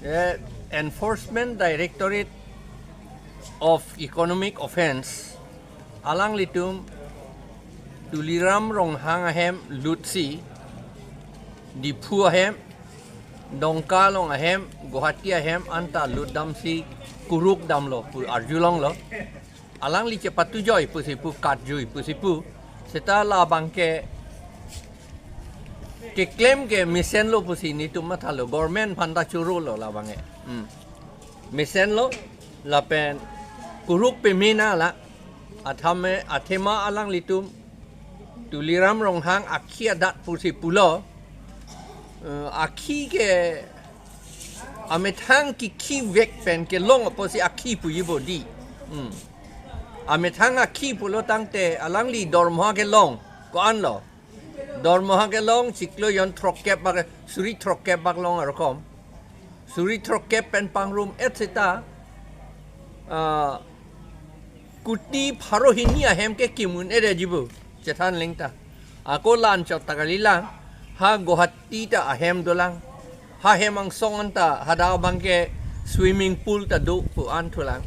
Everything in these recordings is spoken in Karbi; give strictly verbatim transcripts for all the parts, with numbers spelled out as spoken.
Eh, Enforcement Directorate of Economic Offence alanglitum Tuliram Ronghang ahem lutsi Diphu ahem, Dongka along ahem, Guwahati ahem anta lutdamsi kuruk damlo pu arjulonglo. Alangli chepatujoi pusi pu, katjui pusi pu. Seta labang ke keklem ke mesenlo pusi netum mathalo, government aphanta chorolo labang ke. Hmm. Mesenlo lapen kuruk pemena la athame athema alanglitum Tuliram Ronghang akhi adat pusi pulo. Eh, akhi ke amethang kikhivek pen kelong apotsi akhi puji bodi. Hmm. Amethang akhi pulo tangte alangli dormoha kelong ko-anlo. Dormoha kelong chiklo jon throkkep bak, suri throkkep bak long arokom. Suri throkkep pen pangrum et seta, ah, kuti pharo hini ahem ke kim un-edetji pu chethan lengta. Ako la-anchot ta kalilang, ha Guwahati ta ahem dolang. Ha hem angsong anta hadak abang ke swimming pool ta do pu an thulang.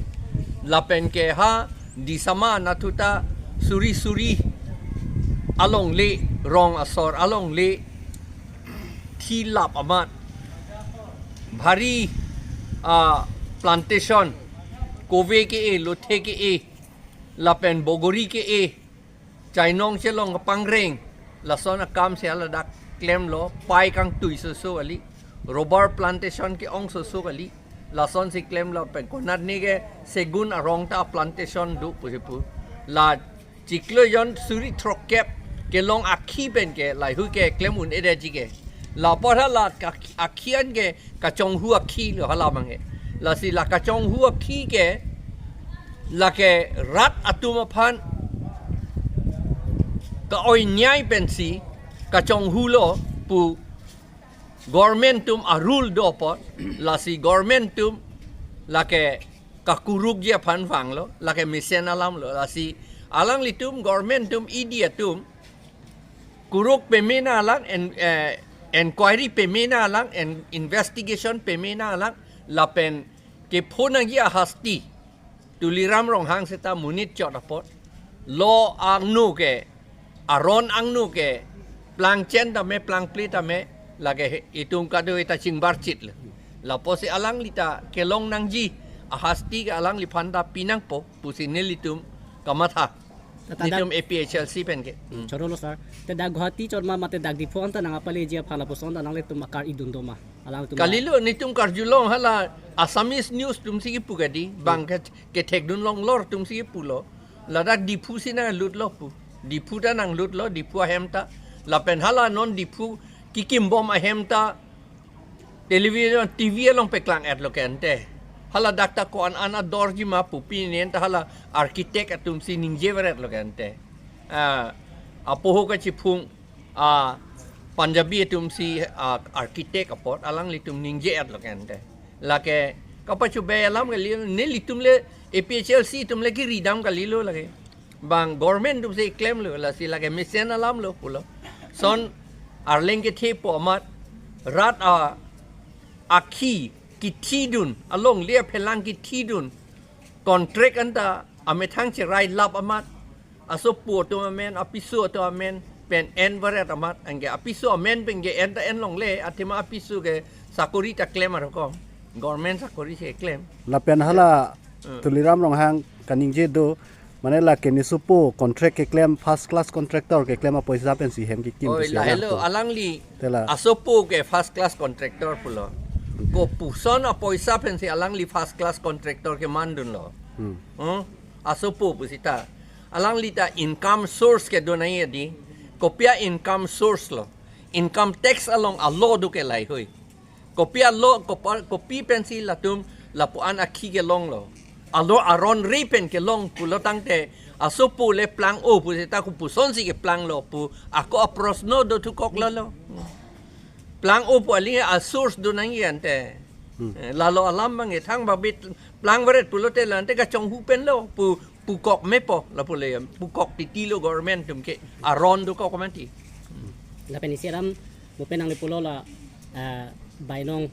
Lapen ke ha Disama anatthu ta suri suri alongle, rong asor alongle thilap amat. Bhari, ah, plantation, kove ke-e, lothe ke-e, lapen bogori ke-e, chainong chelong kapangreng, lason akam si haladak klemlo, pai kangtui soso kali, rubber plantation ke-ong soso kali, lasonsi klemlo pen konat ne ke segun arong ta plantation do pusi pu. La chiklo jon suri throkkep kelong akhi pen ke lahei hui ke klem un-edetji ke. La apot hala ka-, akhi an ke kachonghu akhi lo hala abang ke. Lasi la kachonghu akhi ke lake rat atum aphan ka-oi nyai pensi kachonghulo pu government atum a-rule do apot, lasi government atum lake kakurukji aphan vanglo, lake mesen alamlo, lasi alanglitum government atum E D atum kuruk pemena alang, en-, eh, inquiry pemena alang, en-, investigation pemena alang, lapen kephonangji ahasti Tuliram Ronghang seta monit chot apot, lo angno ke, aron angno ke, plangchen tame, plangple tame, lake he-, itum kado ita chingbarchitlo. Lapusi alangli ta kelong nangji ahasti ke alangliphan ta pinangpo pusi nelitum kamatha. Tata dak netum A P H L C pen ke. Hmm. Chorolo sir. Te dak Guwahati chot ma mate dak Diphu anta nangpaleji aphan lapuson ta nanglitum akar-idun do ma? Alangtum kalilo, netum karjulong hala Assamese news atumsi kipu kadi, bang ke, kethekdun longlor atumsi kipulo. Ladak Diphu si nanglutlo pu. Diphu ta nanglutlo, Diphu ahem ta. Lapen hala non Diphu kikimbom ahem ta television, T V along paklang-etlo ke ante. Hala dak ta ko-an an adorji ma pu, pini anta hala architect atumsi ningje varetlo ke ante. Ah, apoho kachiphung, ah, Punjabi atumsi, ah, architect apot, alanglitum ningje-etlo ke ante. Lake kapachobai alam kali, nelitum le A P H L C atum le kiridam kalilo lake. Bang government atumsi klemlo, lasi lake mesen alamlo pulo. Son arleng kethe po amat, rat a, akhi kithidun, alongle aphelang kithidun, contract anta amethang cherai lap amat, asopo atum amen, apiso atum amen pen en varet amat, anke apiso amen pen ke en ta en longle, athema apiso ke sakori ta klem arokom, government sakori si klem. Lapen hala Hmm. Tuliram Ronghang kaningje do, mane lake nesopo contract keklem, first class contractor keklem apoisa pensi hem kikim. Oi, pusi lahelo alam pu. Alangli tela asopo ke first class contractor pulo. Kopuson apoisa pensi alangli first class contractor kemandunlo. Hmm. Hmm? Asopo pusita. Alangli ta income source kedo nangji adi. Kopi a-income source lo? Income tax along a-law do ke lahei hui. Kopi a-law, kopa-, kopi pensi latum lapu-an akhi kelonglo? A-law aron re pen kelong pulo tangte, asopo le plang-o pusita kopusonsi keplanglo pu, ako aprosno dothukoklo lo. Plang-o pu aling a-source do nangji ante. Hmm. Eh, lalo alam bang ethang babit plang varet pulote la ante kachonghu penlo pu, pukok mepo lapu le, pukok titilo government atum ke, aron dokok mati. Lapen isi alam mo pen nangli pulo la, ah, bainong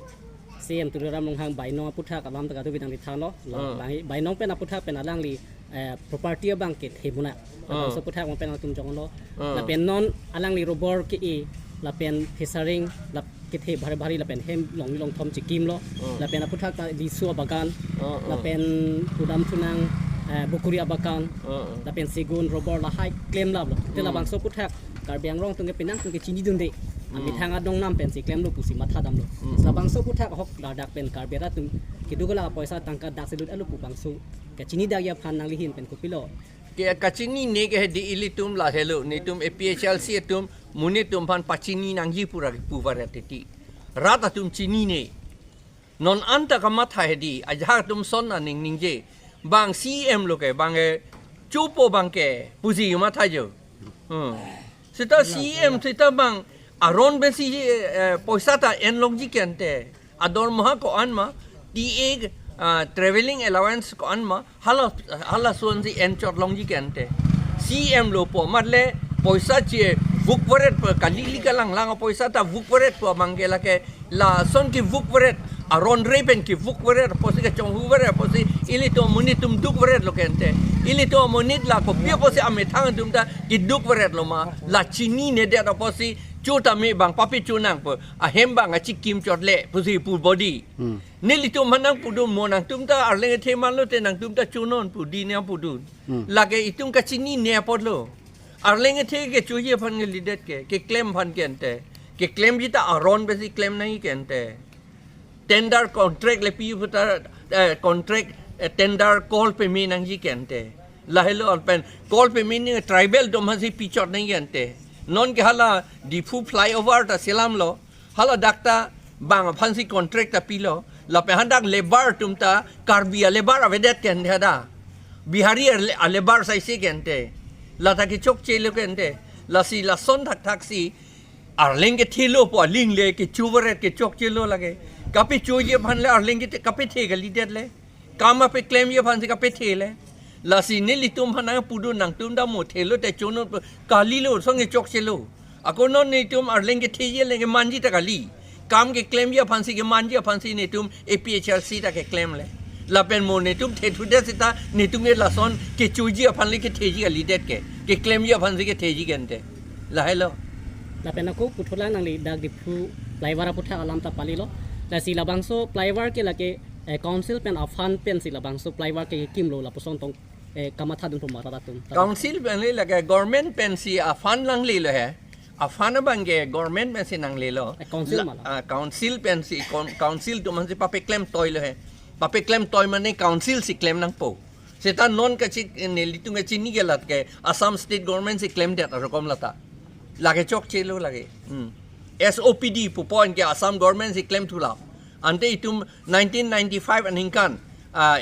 C M Tuliram Ronghang bainong aputhak alam ta kadokave nangli thanlo. La Ah. bang-, bainong pen aputhak pen alangli, eh, property abang kethe muna. Ah. Labangso aputhak abang pen atum jonglo. Ah. Lapen non alangli rubber ke-e, lapen phesaring, lap kethe bhari bhari, lapen hem longni longthom chikimlo. Ah. Lapen aputhak ta lisu abagan, Ah, ah. lapen pudam thunang, eh, bokori abagan, Ah, ah. lapen segun, rubber lahai klemlaplo. Te Hmm. labangso aputhak Karbi Anglong atum ke penang atum ke chinidunde. Hmm. Amethang adong nam pensi klemlo pusi mathadamlo. Hmm. Labangso aputhak ahok ladak pen Karbi arat atum keduk la poisa tangka dak selut alo pu bangso kachini dak aphan nangli ahin pen kopilo? Ke kachinine ke hedi ilitum lahelo, netum A P H L C atum monit atum aphan pachini nangji pura pu varet titi. Rat atum chinine. Non anta kamatha hedi, ajahak atum son aning ningje. Bang C M lo ke, bang, eh, chopo bang ke, pusi matha jo. Hmm. Seta C M, seta bang, aron pensi, eh, eh, poisa ta en longji ke ante. Adormaha ko-an ma, T A, ah, traveling allowance ko-an ma, hala, hala asonsi en chot longji ke ante. C M lo pu amat le, poisa chevuk varet pu, kalili kalanglang poisa ta vuk varet pu abang ke lake, lason kevuk varet, aron re pen kevuk varet, apotsi kachonghu varet, apotsi ilitum monit atum duk varetlo ke ante. Ilitum monit la kopi apotsi amethang atum ta keduk varetlo ma, la chininedet apotsi cho tame bang papi cho nang pu, ahem bang achikim chot le, pusi pu bodi. Hmm. Nelitum aphan nangpudun mo nangtum ta arleng kethe manlo te nangtum ta chonon pu di nangpudun. Hmm. Lake itum kachinine apotlo. Arleng kethe kechoji aphan kalidet ke, keklem aphan ke ante. Keklemji ta aron pensi klem nangji ke ante. Tender contract le pi puta, eh, contract, eh, tender call peme nangji ke ante. Lahelo lapen call peme ni tribal atum aphansi pi chot nangji ke ante. Non ke hala Diphu flyover ta selamlo. Hala dak ta bang aphansi contract ta pilo. Lapen hadak labour atum ta Karbi alabour avedet ke ante hadak. Bihari ale-, alabour saisi ke ante. Lata kechokchelo ke ante. Lasi lason thakthaksi arleng kethelo pu aling le kecho varet kechokchelo lake. Kapechoji aphan le arleng kethe kapethe kalidet le. Kam apeklemji aphansi kapethe le. Lasi nelitum aphan nangpudun nangtum ta mo thelo te chonon pu kalilo, song kechokchelo. Ako non netum arleng ketheji le kemanji ta kali. Kam keklemji aphansi kemanji aphansi netum A P H L C ta keklem le. Lapen mo netum thethudet seta netum ke lason kechoji aphan le ketheji kalidet ke. Keklemji aphansi ketheji ke ante. Lahelo. Lapen ako puthot lang nangli dak Diphu flyover aputhak alam ta palilo. Lasi labangso flyover ke lake, eh, council pen a-fund pensi labangso flyover ke kimlo lapuson tong, eh, kamathadun puma rat atum. Council pen le lake government pensi a-fund nanglelo he. A-fund abang ke government pensi nanglelo. Eh, council La-, mala. Ah, council pensi, con-, council atum aphansi papeklem toilo he. Papeklem toi mane council si klem nangpo. Seta non kachi-, nelitum kachini ke lat ke Assam State Government si klemdet arokom lata. Lake chokchelo lake. Hmm. S O P D pu point ke Assam Government si klemthulo. Ante itum nineteen ninety-five aningkan, ah,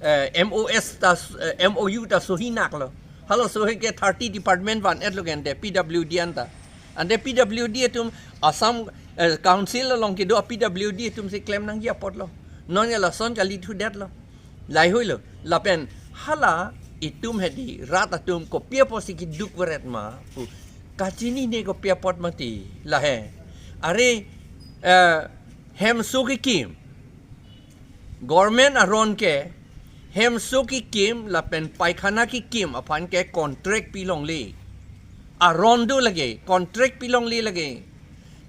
eh, M O S ta, eh, M O U ta sohi naklo. Hala sohi ke thirty department van-etlo ke ante P W D anta. Ante P W D atum Assam, eh, Council along kedo P W D atum si klem nangji apotlo. Non ya lason kalithudetlo. Lahelo, lapen hala itum hedi rat atum kopi apotsi keduk varet ma pu kachinine kopi apot mati lahe. Are, eh, hemso kekim. Government aron ke hemso kekim lapen paikhana kekim aphan ke contract pilongle. Aron do lake, contract pilongle lake.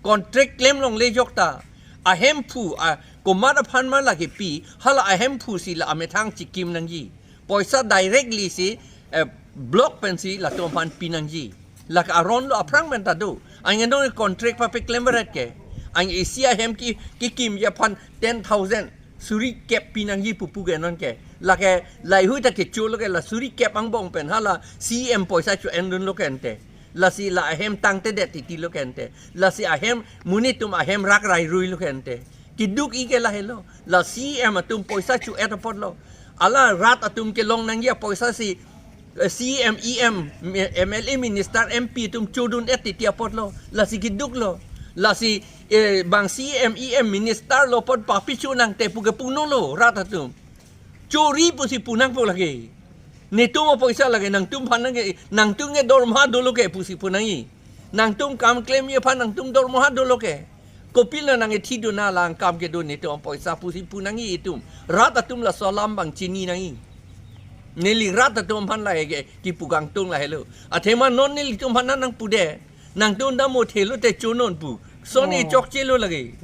Contract klem longle jokta. Ahemphu, a, komat aphan ma lake pi, hala ahemphu si la amethang chikim nangji. Poisa directly si, eh, block pensi latum aphan pinangji. Lake aron lo aphrang pen ta do. Anke non contract papeklem varet ke. Anke isi ahem ke, kekimji aphan ten thousand suri kep pinangji pupu ke non ke. Lake lahelo ta kecholo ke la suri kep angbong pen hala C M poisa cho-endunlo ke ante. Lasi la ahem tangtedet titilo ke ante. Lasi ahem monit atum ahem rak rairuilo ke ante. Keduk-i ke lahelo. La C M atum poisa cho-et apotlo. Hala rat atum kelong nangji apoisa si, eh, C M, E M, M L A, minister, M P atum chodun-et titi apotlo. Lasi keduklo. Lasi, eh, bang C M, E M, minister lo apot papi cho nangte pu ke punolo rat atum. Chori pusi pu nangpo lake. Netum apoisa lake nangtum aphan nang ke, nangtum ke dormaha dolo ke pusi pu nangji. Nangtum kam klemji aphan nangtum dormaha dolo ke. Kopilo nangkethidun alang kam kedo netum poisa pusi pu nangji itum. Rat atum laso alam abang chini nangji. Neli rat atum aphan lahei ke kipu kangtung lahelo. Athema non nelitum aphan nangpude. Nangtum dam mo thelo te chonon pu. Son e Oh. chokchelo lagi.